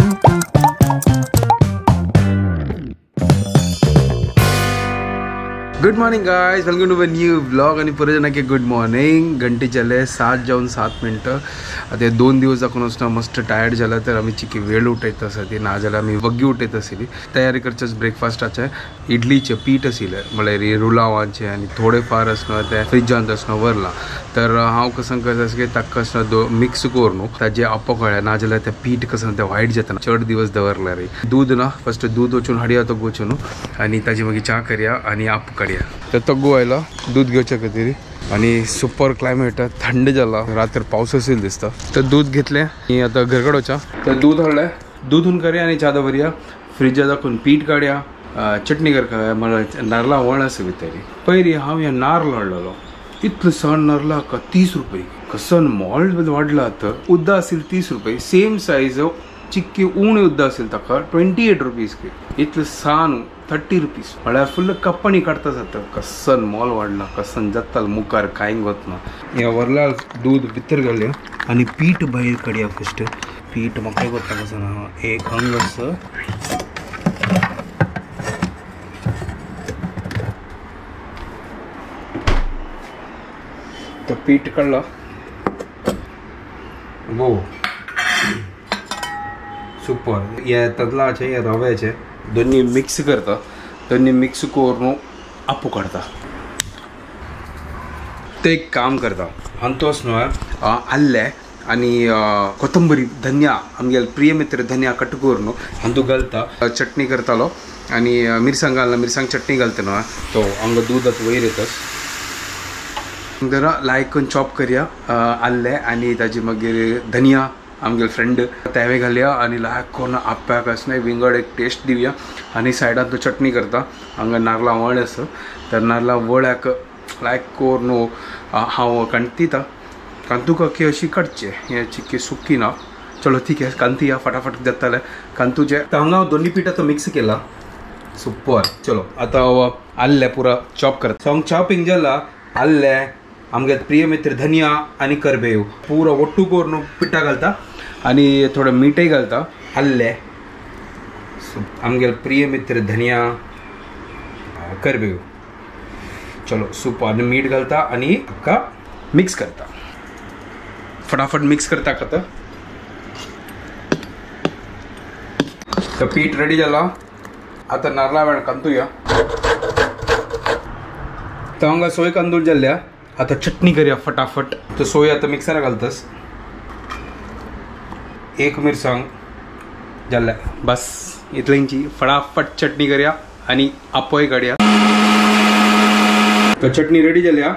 Good morning guys, welcome to my new vlog. आणि परत K good morning. घंटे जाले 7:07। आता 2 दिवस दाखवून असताना मस्त टायर्ड झाला तर आम्ही चिकी वेळ उठायत असते ना जाल्यार आमी वग्गी उठयत आसली। तयारी करचेच ब्रेकफास्टाचे इडलीचे पीठ आशिल्लें म्हळ्यार रुलावांचे आनी थोडे फार आसना ते फ्रिजांत आसना व्हरलां। तर हांव कसं करता की ताका आसना मिक्स करून ताजे आप्पो कळ्ळें ना जाल्यार तें पीठ कसं तें वायट जाता चड दिवस दवरल्यार। दूध ना फस्ट दूध वचून हाडया तो वचून आनी ताजी मागीर च्या करया आनी आप्पो काडया। तर तग्गू आयला दूध घेवच्या खातीर आनी सुपर क्लायमेट थंड जाला, रात्र पावस असेल दिसता। तर दूध घेतलें आनी आतां घर कडेन वचा। तर दूध हाडलें, दूध हून करया आनी च्या दवरया। फ्रिजा दाखोवन पीठ काडया, चटणी करया। म्हळ्यार नारला वण आसा भितर। पयलीं हांव ह्या नारल हाडलेलो, इतलो सण नारला का 30 रुपये कसन मोल वाडला। आतां उद्दा आशिल्ली 30 रुपये, सेम सायज चिक्की उणे उद्दा आशिल्ली ताका 28 रुपीज की, इतलो सान 30 रुपीज। म्हळ्यार फुल्ल कप्पणी काडटा जाता। कसन मोल वाडला, कसन जाता मुखार कांय वतना। ह्या व्हरला दूध भितर घालया आनी पीठ भायर काडया। फस्ट पीठ म्हाका वता कसन एक हंग आसा। तर पीठ काडला, वो सुपर। हे तदलाचे हे रव्याचे दोन्ही मिक्स करता, दोन्ही मिक्स करून आप्पो काडता। ते एक काम करता हांतोस न्हय आल्ले आनी कोथंबरी धनिया आमगेले प्रिय मित्र धनिया कट करून हांतू घालता। चटणी करतालो आनी मिरसांग घालना, मिरसांग चटणी घालता न्हय तो हांगा दूध आतां वयर येता। लायक करून चॉप करया आल्ले आनी ताजी मागीर धनिया आमगेले फ्रेंड तेवे घालया आनी लायक करून आप्प्याक आसना विंगड एक टेस्ट दिवया। आनी सायडान तो चटणी करता। हांगा नारला वळ आसा तर नारला वळ्याक लायक करून हांव कांतिता कांतूक की अशी काडचे हे चिक्की सुकी ना। चलो ठीक आहे, कांती या फटाफट जाताले कांतूचे। तर हांगा हांव दोन्ही पीठ आतां मिक्स केला सुपर। चलो आतां आल्ले पुरा चॉप करता। सो हांगा चॉपिंग जाला आल्ले आमगे प्रिय मित्र धनिया आनी करबेव पुरो ಒಟ್ಟು करून पिठा घालता आनी थोडे मीठय घालता। आल्ले आमगे प्रिय मित्र धनिया करबेव चलो सुपर। आनी मीठ घालता आनी हाका मिक्स करता, फटाफट मिक्स करता आतां। तर पीठ रेडी जाला, आतां नारला वेळ कांतुया। तर हांगा सोय कांदून जाल्ल्या, आता चटणी करया फटाफट। तो सोय आता मिक्सरा घालतस, एक मिरसांग जाल्ल्या बस इतल्यांची फटाफट चटणी करया आनी आपोय काडया। तर चटणी रेडी जाल्या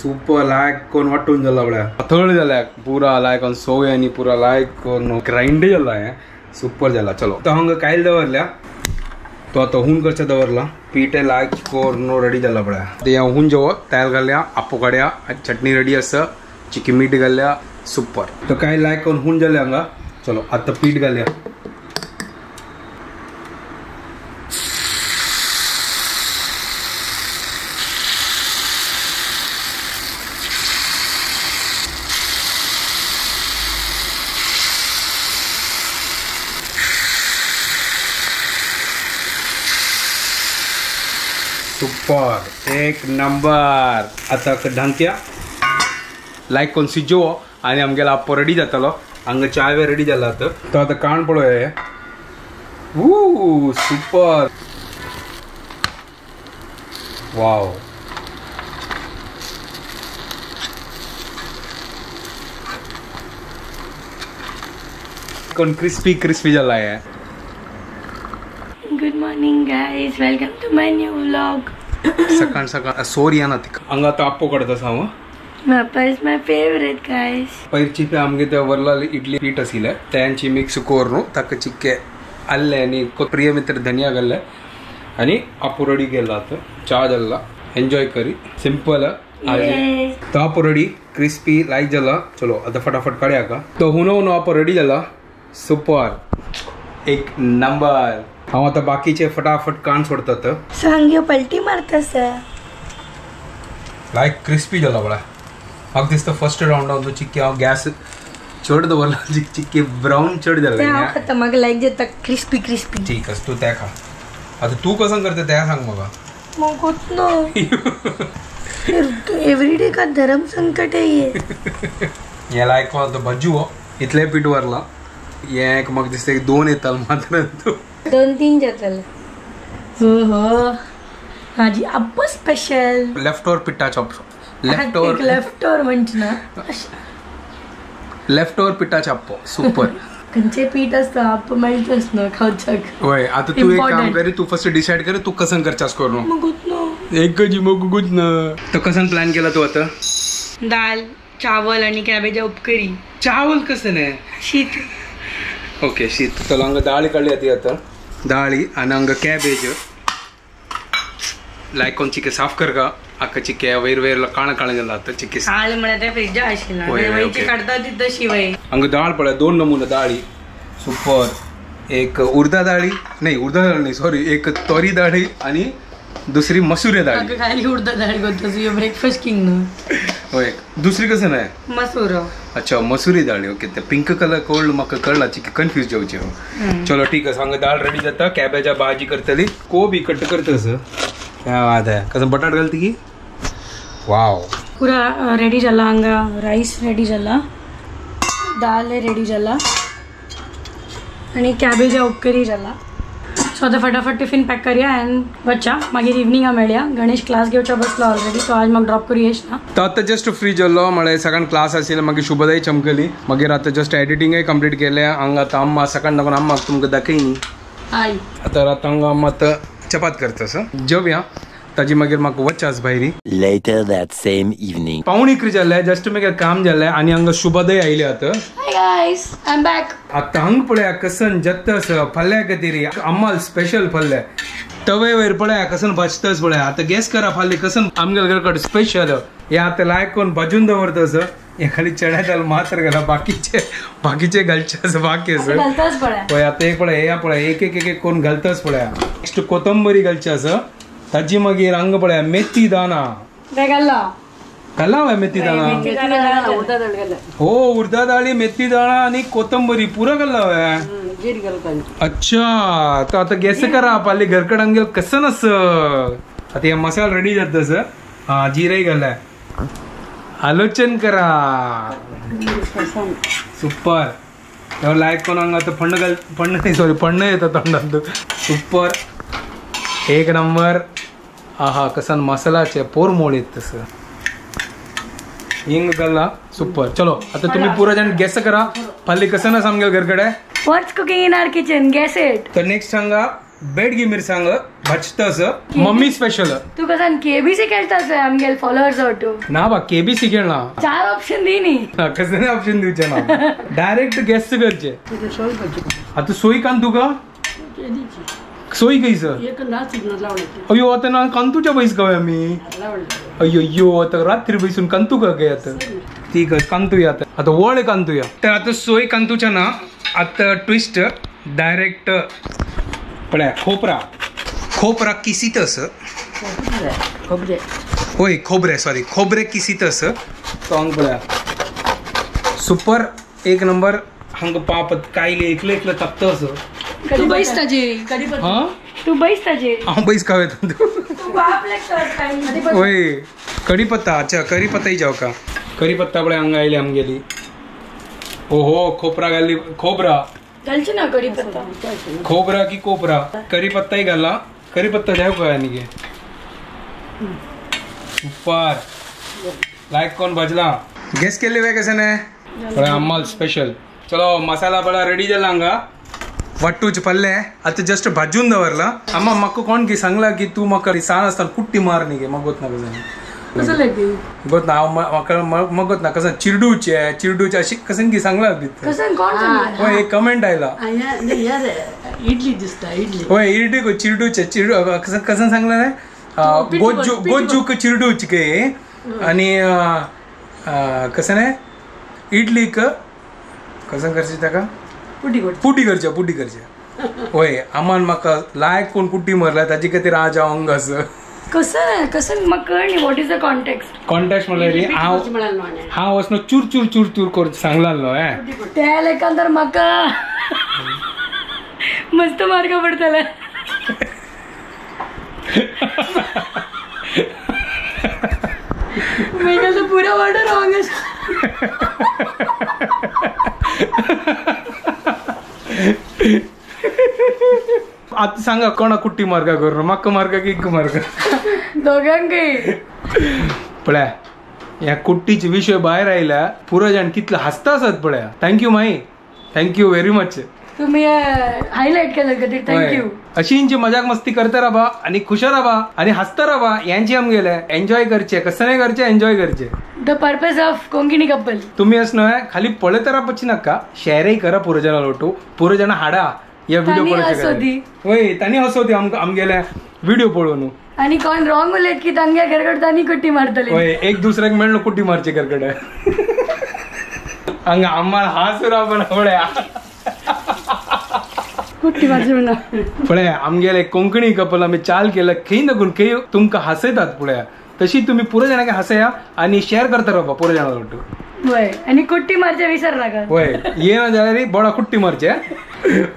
सुपर। लायक कोण वांटून जाला पळया, पातळ जाल्या पुरा लायक सोय आनी पुरा लायक कोण ग्रायंड जाला हें सुपर जाला। चलो तो हांगा कायल दवरल्या, तो आतां हून करचें दवरला। पीठ लायक करून रेडी जाला पळया। ते हून जेवो तेल घालया, आप्पो काडया, चटणी रेडी आसा, चिकी मीठ घालया सुपर। तो काय लायक करून हून जालें हांगा। चलो आतां पीठ घालया। सुपर एक नंबर। आतां धांकया, लायक करून शिजोवो आनी आमगेलो आप्पो रेडी जातलो। हांगा चाय रेडी जाला आतां। तो आतां काण पळोवया। वू सुपर वाव। कोण क्रिस्पी क्रिस्पी जाला हे। Good morning guys, welcome to my new vlog. सकाळ सकाळ सोरी ना तिका हांगा आतां आप्पो काडता हांव। Appa is my favourite guys. पयरची पे आमगे ते वरला इडली पीठ आशिल्लें तेंची मिक्स करून ताका चिक्के आल्ले आनी प्रिय मित्र धनिया घाल्ले आनी आप्पो रेडी केला। आतां च्या जाला, एन्जॉय करी सिंपल। तो आप्पो रेडी क्रिस्पी लायक जाला। चलो आतां फटाफट काडया हाका। तो हुनो हुनो आप्पो रेडी जाला सुपर एक नंबर। हांव आतां बाकीचे फटाफट कान सोडतात। सांग्यो पलटी मारता सर। लायक क्रिस्पी जाला पळय। म्हाका दिसता फर्स्ट रावंड हांव चिक्की हांव गॅस चड दवरला चिक्के ब्राऊन चड जालें. हांव खाता म्हाका लायक जाता क्रिस्पी क्रिस्पी. ठीक आसा तूं तें खा. आतां तूं कसं करता तें सांग म्हाका. मग नो एवरीडे का धर्म संकट है ये. हे लायक कोण आतां भज्जू हो इतलें पीठ व्हरलां हें एक म्हाका दिसता एक दोन येताले मात्र 2-3 जातले. हो हो हाजी अप्पा स्पेशल लेफ्ट ओवर पिट्टा चॉप. लेफ्ट ओवर लेफ्ट ओवर म्हणजे ना लेफ्ट ओवर पिट्टा चाप्पो सुपर. खंयचे पीठ आसता आप्पा मेळटाच ना खावच्याक. वय आतां तूं एक काम कर तूं फर्स्ट डिसायड कर तूं कसन करचास करून. मगूच ना एकच मगूच ना. तो कसन प्लॅन केला तूं आतां? दाल चावल आणि कॅबेजा उपकरी. चावल कसं नाही शीत. ओके शीत. चलो हांगा दाळी काडली आतां आतां दाळी आनी हांगा कॅबेज लायक कोण चिके साफ कर का आका चिके वयर वयर काण काण जाला आतां चिके साल म्हळ्यार ते फ्रिजा आशिल्ला वयची काडता ती तशी वय. हांगा दाळ पळय 2 नमुना दाळी सुपर. एक उर्दा दाळी नाही उर्दा दाळ नाही सॉरी एक तोरी दाळी आणि दुसरी मसुरे दाळी. खाली उर्दा दाळी करतो ब्रेकफास्ट किंग न्हू. हय दुसरी कसं नाही मसूर. अच्छा मसुरी दाळी ओके. ते पिंक कलर कोल्ड म्हाका कळला चिके कन्फ्यूज जावचे. चलो ठीक आसा हांगा दाळ रेडी जाता. कॅबेजा भाजी करतली कोबी कट करतस. क्या बात है कसं बटाट घालती की वाव. पुरा रेडी जाला हांगा राईस रेडी जाला दाल रेडी जाला आणि कॅबेजा उपकरी जाला. सो आतां फटाफट टिफिन पॅक करया अँड वच्चा मागीर इवनिंगा मेळया. गणेश क्लास घेवच्या बसला ऑलरेडी तो आज म्हाका ड्रॉप करूं येश ना. तो आतां जस्ट फ्री जाल्लो म्हळ्यार सकाळ क्लास आशिल्लो मागीर शुभदाय चमकली मागीर आतां जस्ट एडिटिंगय कंप्लीट केलें. हांगा आतां अम्मा सकाळ दाखोवन अम्माक तुमकां दाखयनी. आतां आतां हांगा अम्मा आतां चपात करता सर जेवया ताजी मागीर म्हाका वचास भायरी. Later that same evening. 2:45 जालें जस्ट मागीर काम जालें आनी हांगा शुभदय आयली आतां. Hi guys I am back. आतां हांग पळया कसन जत्तस फाल्यां खातीर अम्माल स्पेशल फाल्यां तवे वयर पळया कसन भाजतस पळया. आतां गॅस करा फाल्यां कसन आमगेले घर कडेन स्पेशल हे आतां लायक कोण भाजून दवरतस. हे खाली चण्या दाल मात्र घाला बाकीचे बाकीचे घालचे आसा बाकी आसा पळय. आतां एक पळय हे पळय एक एक एक कोण घालतस पळया. नेक्स्ट कोथंबरी घालची आसा ताजी मागीर हांगा पळया मेथी दाना घाला हय मेथी दाणा हो उर्दा दाळी मेथी दाणा आणि कोथंबरी पुरा घाला हय. अच्छा तर आता गॅस करा पाले घरकड आमगेल कसं नस. आता हे मसाला रेडी जाता सर. हा जिराय घालाय आलोचन करा सुपर. तेव्हा लायक कोण हांगा आतां फण्ण घाल फण्ण नाही सॉरी फण्ण येता तोंडांत सुपर एक नंबर. आहा कसन मसालाचे पोरमोळ येत तसं हिंग घाला सुपर. चलो आता तुम्ही पुरा जण गेस करा फाल्यां कसं ना आमगेल घरकडे. What's cooking in our kitchen guess it. तर नेक्स्ट सांगा बेडगी मिरसांग भाजतस मम्मी स्पेशल. तू कसन केबीसी खेळतास आमगेल फॉलोअर्स ऑटो ना बा केबीसी खेळना. 4 ऑप्शन दी नी कसं ऑप्शन दिवचे ना डायरेक्ट गेस करचे. आता सोय कान तुका सोय कैस अयो आता ना कांतूच्या बैस गाव आम्ही. अयो यो आता रात्री बैसून कांतू का काय आता ठीक आहे कांतूया आता आता वळ कांतूया. तर आता सोय कांतूच्या ना आता ट्विस्ट डायरेक्ट पळया खोपरा खोपरा किसीतस होय खोबरे सॉरी खोबरे किसीतस तो हांगा पळया सुपर एक नंबर. हांगा पाप कायले एकले एकले तापतस. तू बैस ताजेरी हां तू बैस ताजेरी हांव बैस खावे तू तू बाप लेक्चर. होय कढीपत्ता. अच्छा कढीपत्ताही जाव का कढीपत्ता पळय हांगा आयली आमगेली. ओहो खोपरा घाली खोबरा घालची ना कढीपत्ता खोबरा की कोपरा कढीपत्ताही घाला. कढीपत्ता जाव का आनी सुपर लायक कोण भाजला गॅस केले वे कसं नाही पळय अम्माल स्पेशल. चलो मसाला बडा रेडी जाला हांगा वाटूच पल्ले आता जस्ट भाजून दवरला. अम्मा म्हाका कोण की सांगला की तू म्हाका सान आसतना कुट्टी मार न्ही गे मगोत ना कसं गोत ना हांव म्हाका मगोत ना कसं चिरडूचे चिरडूचे अशें कसं की सांगला हय एक कमेंट आयला. इडली दिसता इडली हय इडली चिरडूचे चिरडू कसं कसं सांगला गोज्जू गोज्जूक चिरडूच के आणि कसं नाही इडलीक कसं करचे ताका पुटी करच्या पुटी करच्या. होय आमान म्हाका लायक कोण कुट्टी मारला ताजे खातीर आज हांव हांगा आसा. कसं कसं म्हाका कळनी what is the context. Context म्हणल्यार हांव हांव वचून चूर चूर चूर चूर करून सांगलालो त्या लेखान तर म्हाका मस्त मार्ग पडतले. मेरे तो पूरा वर्ड रॉन्ग है. आता सांगा कोणा कुट्टी मार्गा करून म्हाका मार्गा की इक मार्गा दोघांकय. पळया ह्या कुट्टीचे विषय भायर आयला पुरो जाण कितले हासता आसत पळया. Thank you my, thank you very much. तुम्ही हायलाइट केलं खातीर thank you. अशी मजाक मस्ती करता राबा आणि खुश राबा आणि हसता राबा यांची आम गेले एन्जॉय करचे कसं नाही करचे एन्जॉय करचे. The purpose of Konkani couple. तुम्ही असं न्हय खाली पळयत रावपाची नाका, शेअरय करा पुरो जाणा लोटू पुरो जाणा हाडा या व्हिडिओ पळोवचे. वय तांणी हसोती आमगेले व्हिडिओ पळोवन. आणि कोण रॉंग उलयत की तांगे घरकडे तांणी कुट्टी मारतले. वय एक दुसऱ्याक मेळ्ळो कुट्टी मारचे घरकडे. हांगा आम्हाला हास रावपा पळया कुट्टी मारचे म्हणा. पळया आमगेले कोंकणी कपल आमी चाल केलं खंय नगून खंय तुमकां हासयतात पळया. तशी तुम्ही पुरो जाणांक हासया आनी शेअर करता रावपा पुरो जाणा लोटू. वय आनी कुट्टी मारचे विसर नाका. वय येना जाल्यार बडा कुट्टी मारचे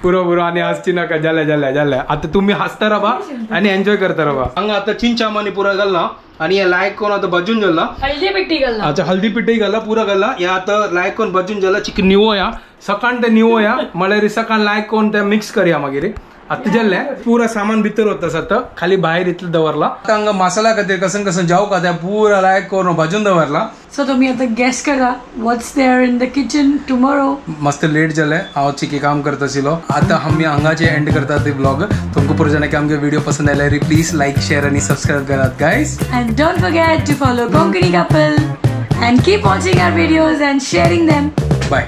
पुरो पुरो आनी हासची नाका. जालें जालें जालें आतां तुमी हासता रावा आनी एन्जॉय करता रावा. हांगा आतां चिंचामानी पुरो घालना आनी हे लायक कोण आतां भाजून जाला. हळदी पिठी घालना. अच्छा हळदी पिठी घाला पुरो घाला. हे आतां लायक कोण भाजून जाला चिकन निवोया सकाळ ते निवोया म्हळ्यार सकाळ लायक कोण ते मिक्स करया मागीर. आतां जाल्लें पुरा सामान भितर वता आतां खाली भायर इतलें दवरला. आतां हांगा मसाला खातीर कसन कसन जावं का पुरा लायक करून भाजून दवरला. सो तुम्ही आता गेस करा what's there in the kitchen tomorrow. मस्त लेट जालें हांव चिकी काम करता आशिल्लो. आतां आमी हांगाचे एंड करता ते ब्लॉग. तुमकां पुरो जाणांक आमगे व्हिडिओ पसंद आयल्यार प्लीज लायक शेअर आनी सबस्क्रायब करात guys. And don't forget to follow Konkani couple and keep watching our videos and sharing them. Bye.